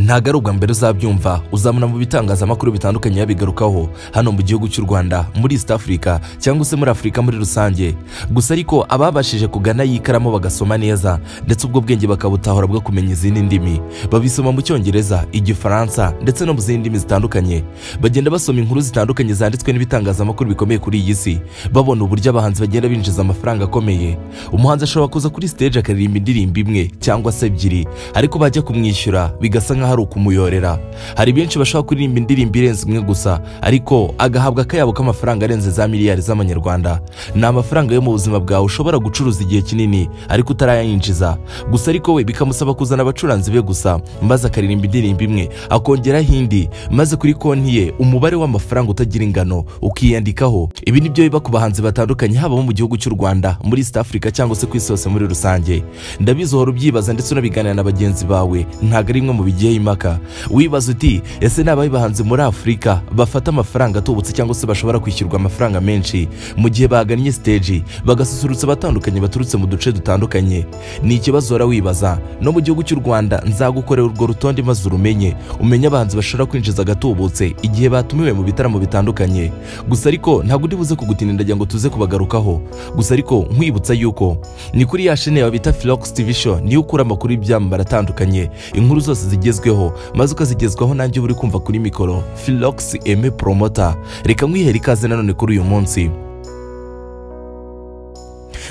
Ntabwo ari ubwa mbere uzabyumva, uzamuna mu bitangazamakuru bitandukanye yabigarukaho hano mu gihugu cy'u Rwanda, muri East Africa cyangwa se muri Afurika muri rusange. Gusa ariko ababashije kugana y'ikaramu bagasoma neza ndetse ubwo bwenge bakabutahura bwo kumenya izindi ndimi, babisoma mu Cyongereza, Igifaransa ndetse no mu zindi ndimi zitandukanye. Bagenda basoma inkuru zitandukanye zanditswe n'ibitangazamakuru bikomeye kuri iyi si, babona uburyo abahanzi bagenda binjiza amafaranga akomeye. Umuhanzi ashobora kuza kuri stage akaririmba indirimbo imwe cyangwa se ebyiri, ariko bajya kumwishyura bigasa nkaho ari ukumuyorera. Hari benshi bashobora kuririmba indirimbo irenze imwe gusa, ariko agahabwa akayabo k'amafaranga arenze za miliyari z'amanyarwanda. Ni amafaranga yo mu buzima bwawe ushobora gucuruza igihe kinini ariko utarayinjiza. Gusa ariko we bikamusaba kuzana abacuranzi be gusa, maze akaririmba indirimbo imwe akongeraho indi, maze kuri konti ye umubare w'amafaranga utagira ingano ukiyandikaho. Ibi nibyo biba ku bahanzi batandukanye, haba mu gihugu cy'u Rwanda, muri East Africa cyangwa se ku isi hose muri rusange. Ndabizi uhora ubyibaza ndetse unabiganira na bagenzi bawe, ntabwo ari imwe mu bigiye impaka. Wibaza uti ese ni abahe bahanzi muri Afurika bafata amafaranga atubutse cyangwa se bashobora kwishyurwa amafaranga menshi mu gihe bagannye stage bagasusurutsa abatandukanye baturutse mu duce dutandukanye? Ni ikibazo uhora wibaza. No mu gihugu cy'u Rwanda nzagukorera urwo rutonde maze urumenye, umenye abahanzi bashobora kwinjiza agatubutse igihe batumiwe mu bitaramo bitandukanye. Gusa ariko ntabwo ndi buze kugutinda, ndagira ngo tuze kubagarukaho. Gusa ariko nkwibutsa yuko ni kuri ya chaîne yawe bita Philox TV Show, niyo ukura amakuru y'ibyamamare atandukanye, inkuru zose zigezweho, maze ukazigezwaho nanjye uri kumva kuri mikoro Philox Aime Promoter. Reka nkwihere ikaze nanone kuri uyu munsi.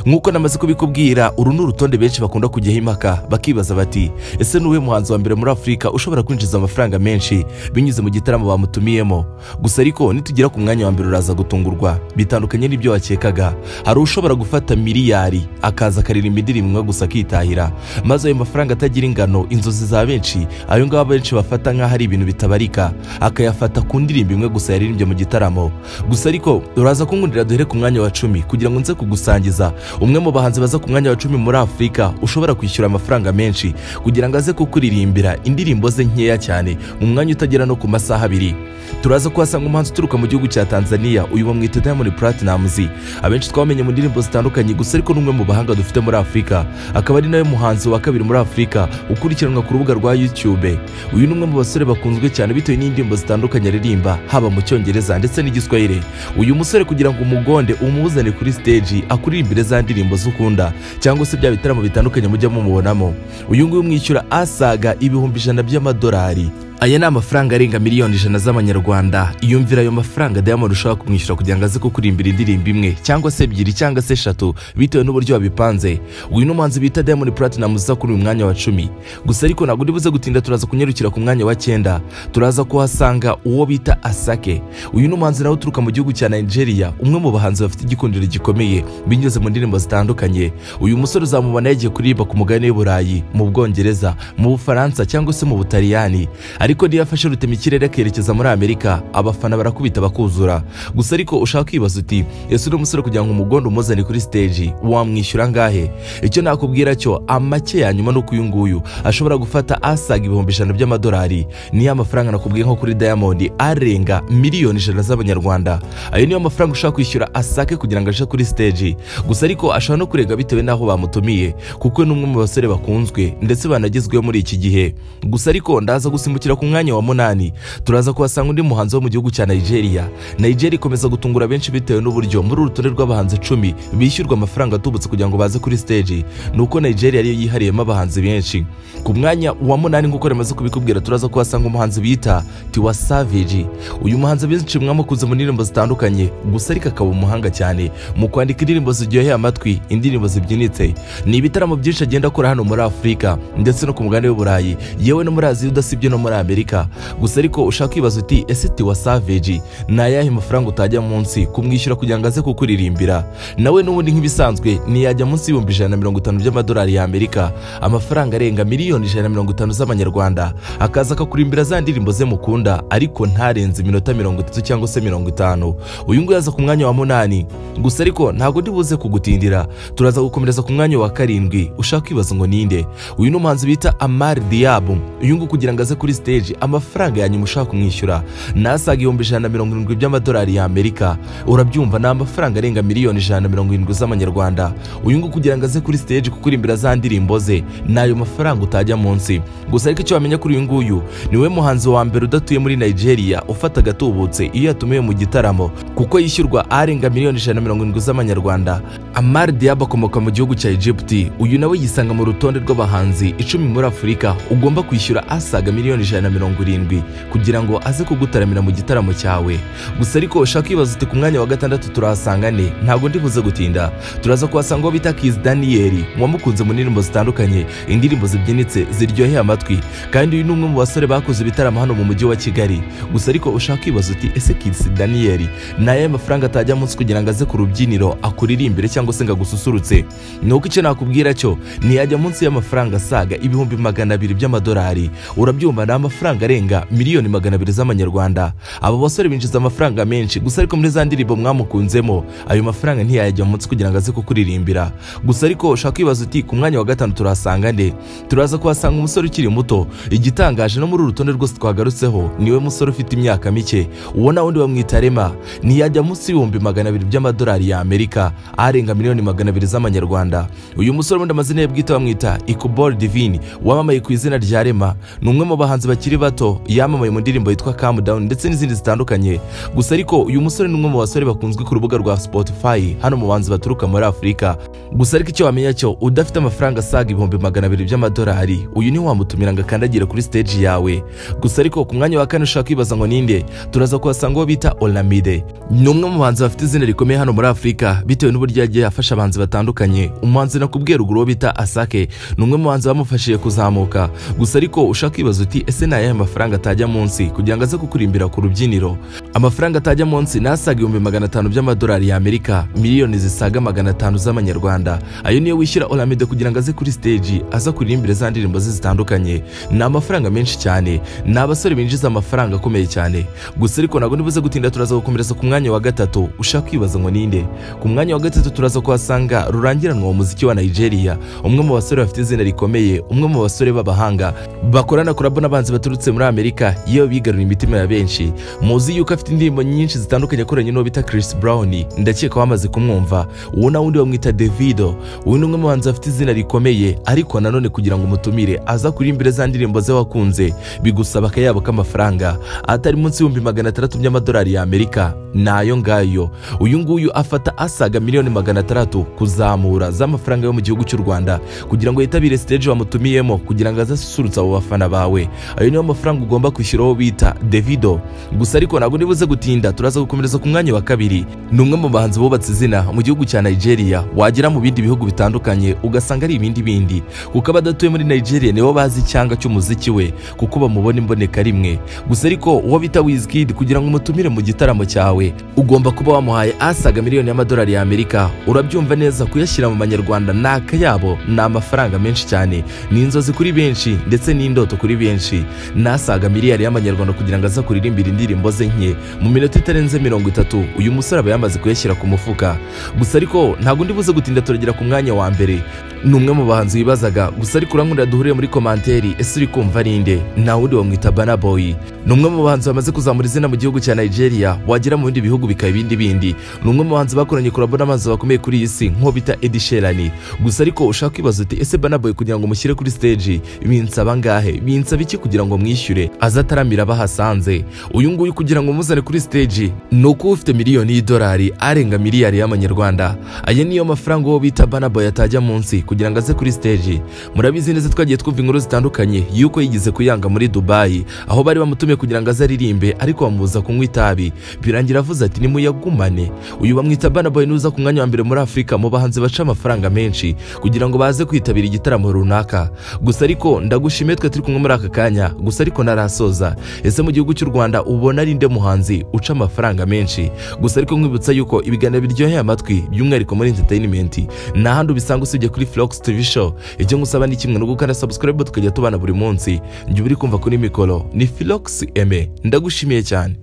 Nk'uko namaze kubikubwira, uru ni urutonde benshi bakunda kujyaho impaka, bakibaza bati ese ni uwuhe muhanzi wa mbere muri Afurika ushobora kwinjiza amafaranga menshi binyuze mu gitaramo bamutumiyemo? Gusa ariko nitugera ku mwanya wa mbere uraza gutungurwa, bitandukanye n'ibyo wakekaga. Hari ushobora gufata miliyari akaza akaririmba indirimbo imwe gusa akitahira, maze ayo mafaranga atagira ingano, inzozi za benshi, ayo ngayo benshi bafata nk'aho ari ibintu bitabarika, akayafata ku ndirimbo imwe gusa yaririmbye mu gitaramo. Gusa ariko uraza kunkundira duhere ku mwanya wa 10 kugira ngo nze kugusangiza umwe mu bahanzi baza ku mwanya wa 10 muri Afurika ushobora kwishyura amafaranga menshi kugira ngo aze kukuririmbira indirimbo ze nkeya cyane mu mwanya utagera no ku masaha abiri. Turaza kuhasanga umuhanzi uturuka mu gihugu cya Tanzania, uyu bamwita Diamond Platnumz. Abenshi twamenye mu ndirimbo zitandukanye, gusa ariko n'umwe mu bahanga dufite muri Afurika, akaba ari nawe muhanzi wa kabiri muri Afurika ukurikiranwa ku rubuga rwa YouTube. Uyu ni umwe mu basore bakunzwe cyane bitewe n'indirimbo zitandukanye aririmba, haba mu Cyongereza ndetse n'Igiswahili. Uyu musore kugira ngo umugonde umuzane kuri stage akuririmbire za ndirimbo zukunda cyangwa se bya bitaramo bitandukanye mujya mumubonamo, uyu nguyu mwishyura asaga $100,000 by'amadolari. Aya ni amafaranga arenga miliyoni 100 z'amanyarwanda. Iyumvira ayo mafaranga Diamond ushobora kumwishyura kugira ngo aze kukuririmbira indirimbo imwe cyangwa se ebyiri cyangwa se eshatu bitewe n'uburyo wabipanze. Uyu ni umuhanzi bita Diamond Platnumz uza kuri uyu mwanya wa 10. Gusa ariko ntabwo ndi buze gutinda, turaza kunyarukira ku mwanya wa 9. Turaza kuhasanga uwo bita Asake. Uyu ni umuhanzi nawe uturuka mu gihugu cya Nigeria, umwe mu bahanzi bafite igikundiro gikomeye binyuze mu ndirimbo zitandukanye. Uyu musore uzamubona yagiye kuririmba ku mugabane w'i Burayi, mu Bwongereza, mu Bufaransa cyangwa se mu Butaliyani. Ariko niyo afashe rutema ikirere akerekeza muri Amerika, abafana barakubita bakuzura. Gusa ariko ushaka kwibaza uti ese uno musore kugira ngo umugondo umuzane kuri stage wamwishyura angahe? Icyo nakubwira cyo amake ya nyuma nuko uyu nguyu ashobora gufata asaga $100,000 by'amadolari. Niyo amafaranga nakubwiye nko kuri Diamond arenga miliyoni 100 z'abanyarwanda. Ayo niyo mafaranga ushaka kwishyura Asake kugira ngo aje kuri stage. Gusa ariko ashobora no kurega bitewe n'aho bamutumiye, kuko ni umwe mu basore bakunzwe ndetse banagezweho muri iki gihe. Gusa ariko ndaza gusimbukira ku mwanya wa 8. Turaza kuhasanga undi muhanzi wo mu gihugu cya Nigeria. Nigeria ikomeza gutungura benshi bitewe n'uburyo muri urutonde rw'abahanzi 10 bishyurwa amafaranga atubutse kugira ngo baze kuri stage, nuko Nigeria ariyo yihariyemo abahanzi benshi. Ku mwanya wa 8 nk'uko namaze kubikubwira, turaza kuhasanga umuhanzi bita Tiwa Savage. Uyu muhanzi benshi mwamukunze mu ndirimbo zitandukanye, gusa ariko akaba umuhanga cyane mu kwandika indirimbo ziryoheye amatwi, indirimbo zibyinitse. Ni ibitaramo byinshi agenda akora hano muri Afurika ndetse no ku mugabane w'i Burayi, yewe no muri Aziya udasibye no muri Amerika. Gusa ariko ushaka kwibaza uti ese Tiwa Savage ni ayahe mafaranga utajya munsi kumwishyura kugira ngo aze kukuririmbira? Nawe n'ubundi nk'ibisanzwe ntiyajya munsi $150,000 by'amadolari ya Amerika, amafaranga arenga miliyoni 150 z'amanyarwanda, akaza akakurimbira za ndirimbo ze mukunda, ariko ntarenze iminota 30 cyangwa se 50. Uyu nguyu aza ku mwanya wa 8. Gusa ariko ntabwo ndi buze kugutindira, turaza gukomereza ku mwanya wa 7. Ushaka kwibaza ngo ninde? Uyu ni umuhanzi bita Amar Diab. Uyu nguyu kugira ngo aze kuri stage stage, amafaranga ya nyuma ushaka kumwishyura nasaga 170,000 by'amadolari ya Amerika. Urabyumva, ni amafaranga arenga miliyoni 170 z'amanyarwanda. Uyu nguyu kugira ngo aze kuri stage kukuririmbira za ndirimbo ze, nayo mafaranga utajya munsi. Gusa ariko icyo wamenya kuri uyu nguyu, niwe muhanzi wa mbere udatuye muri Nigeria ufata agatubutse iyo yatumiwe mu gitaramo, kuko yishyurwa arenga miliyoni 170 z'amanyarwanda. Amr Diab akomoka mu gihugu cya Egypt. Uyu nawe yisanga mu rutonde rw'abahanzi 10 muri Afurika ugomba kwishyura asaga miliyoni 170 kugira ngo aze kugutaramira mu gitaramo cyawe. Gusa ariko ushaka kwibaza uti ku mwanya wa gatandatu turahasanga ne? Ntabwo ndibuze gutinda, turaza kuhasanga uwo bita Kiss Daniel, wamukunze mu ndirimbo zitandukanye, indirimbo zibyinitse ziryoheye amatwi, kandi uyu ni umwe mu basore bakoze ibitaramo hano mu mujyi wa Kigali. Gusa ariko ushaka kwibaza uti ese Kiss Daniel naye amafaranga atajya munsi kugira ngo aze ku rubyiniro akuririmbire cyangwa se ngo agususurutse? Nuko icyo nakubwira cyo, ntiyajya munsi y'amafaranga asaga 200,000 by'amadolari. Urabyumva, ni amafaranga arenga miliyoni 200 z'amanyarwanda. Aba basore binjiza amafaranga menshi, gusa ariko muri za ndirimbo mwamukunzemo ayo mafaranga ntiyajya munsi kugira ngo aze kukuririmbira. Gusa ariko ushaka kwibaza uti ku mwanya wa gatanu turahasanga nde? Turaza kuhasanga umusore ukiri muto. Igitangaje no muri uru rutonde rwose twagarutseho, niwe musore ufite imyaka mike. Uwo na wundi bamwita Rema, ntiyajya munsi 200,000 by'amadolari ya Amerika, arenga miliyoni 200 z'amanyarwanda. Uyu musore ubundi amazina ye bwite bamwita Ikubor Divine, wamamaye ku izina rya Rema. Ni umwe mu bahanzi bakiri bato, yamamaye mu ndirimbo yitwa Calm Down ndetse n'izindi zitandukanye. Gusa ariko uyu musore ni umwe mu basore bakunzwe ku rubuga rwa Spotify hano mu bahanzi baturuka muri Afurika. Gusa ariko icyo wamenya cyo, udafite amafaranga asaga 200,000 by'amadolari, uyu ni wamutumira ngo akandagire kuri stage yawe. Gusa ariko ku mwanya wa kane ushaka kwibaza ngo ninde? Turaza kuhasanga uwo bita Olamide. Ni umwe mu bahanzi bafite izina rikomeye hano muri Afurika bitewe n'uburyo yagiye afasha abahanzi batandukanye. Umuhanzi nakubwiye ruguru uwo bita Asake ni umwe mu bahanzi bamufashije kuzamuka. Gusa ariko ushaka kwibaza uti ese ni ayahe mafaranga atajya munsi kugira ngo aze kukurimbira ku rubyiniro? Amafaranga atajya munsi nasaga 500,000 by'amadolari ya Amerika, miliyoni zisaga 500 z'amanyarwanda. Ayo niyo wishyura Olamide kugira ngo aze kuri stage aza kuririmbira za ndirimbo ze zitandukanye. Ni amafaranga menshi cyane, ni abasore binjiza amafaranga akomeye cyane. Gusa ariko ntabwo nibuze gutinda, turaza gukomereza ku mwanya wa gatatu. Ushaka kwibaza ngo ninde? Ku mwanya wa gatatu turaza kuhasanga rurangiranwa mu muziki wa Nigeria, umwe mu basore bafite izina rikomeye, umwe mu basore b'abahanga bakorana collab n'abanzi baturutse muri Amerika, iyo bigarura imitima ya benshi. Muzi yuko afite indirimbo nyinshi zitandukanye akoranye n'uwo bita Chris Brown, ndakeka wamaze kumwumva. Uwo na wundi bamwita Davido. Uyu ni umwe mu bahanzi bafite izina rikomeye, ariko nanone kugira ngo umutumire aza kurimbira za ndirimbo ze wakunze bigusaba akayabo k'amafaranga atari munsi 600,000 by'amadolari ya Amerika. Nayo ngayo uyu nguyu afata asaga miliyoni 600 kuzamura z'amafaranga yo mu gihugu cy'u Rwanda kugira ngo yitabire stage bamutumiyemo, kugira ngo azasusurutse abo bafana bawe. Ayo niyo mafaranga ugomba kwishyuraho bita Davido. Gusa ariko ntabwo nibuze gutinda, turaza gukomereza ku mwanya wa kabiri. Ni umwe mu bahanzi bubatse izina mu gihugu cya Nigeria, wagera mu bindi bihugu bitandukanye ugasanga ari ibindi bindi, kuko abadatuye muri Nigeria nibo bazi icyanga cy'umuziki we, kuko bamubona imboneka rimwe. Gusa ariko uwo bita Wizkid, kugira ngo umutumire mu gitaramo cyawe ugomba kuba wamuhaye asaga miliyoni y'amadolari ya Amerika. Urabyumva neza, kuyashyira mu manyarwanda ni akayabo, ni amafaranga menshi cyane, ni inzozi kuri benshi ndetse n'indoto kuri benshi. Nasaga miliyari y'amanyarwanda kugira ngo aze kuririmbira indirimbo ze nke mu minota itarenze 30, uyu musore aba yamaze kuyashyira ku mufuka. Gusa ariko ntabwo ndibuze gutinda, turagera ku mwanya wa mbere. Ni umwe mu bahanzi wibazaga, gusa ariko urankundira duhuriye muri komanteri, ese uri kumva ari nde? Nta wundi bamwita Burna Boy. Ni umwe mu bahanzi bamaze kuzamura izina mu gihugu cya Nigeria, wagera mu bindi bihugu bikaba ibindi bindi. Ni umwe mu bahanzi bakoranye collab n'abahanzi bakomeye kuri iyi si nko bita Ed Sheeran. Gusa ariko ushaka kwibaza uti ese Burna Boy kugira ngo mushyire kuri stage binsaba ngahe? Binsaba iki kugira ngo mwishyure azataramira bahasanze? Uyu nguyu kugira ngo muzane kuri stage ni uko ufite miliyoni y'idolari arenga miliyari y'amanyarwanda. Aya niyo mafaranga uwo bita Burna Boy atajya munsi kugira ngo aze kuri stage. Murabizi neza, twagiye twumva inkuru zitandukanye yuko yigeze kuyanga muri Dubai, aho bari bamutumiye kugira ngo aze aririmbe, ariko bamubuza kunywa itabi, birangira avuze ati nimuyagumane. Uyu bamwita Burna Boy, nuza ku mwanya wa mbere muri Afurika mu bahanzi baca amafaranga menshi kugira ngo baze kwitabira igitaramo runaka. Gusa ariko ndagushimiye twe turi kumwe muri aka kanya. Gusa ariko narasoza, ese mu gihugu cy'u Rwanda ubona ari nde muhanzi uca amafaranga menshi? Gusa ariko nkwibutsa yuko ibiganiro biryoheye amatwi by'umwihariko muri entertainment nta handi ubisanga usibye kuri Flox TV Show. Icyo ngusaba ni kimwe, no gukanda subscribe tukajya tubana buri munsi. Njye uri kumva kuri mikoro ni Flox Aime, ndagushimiye cyane.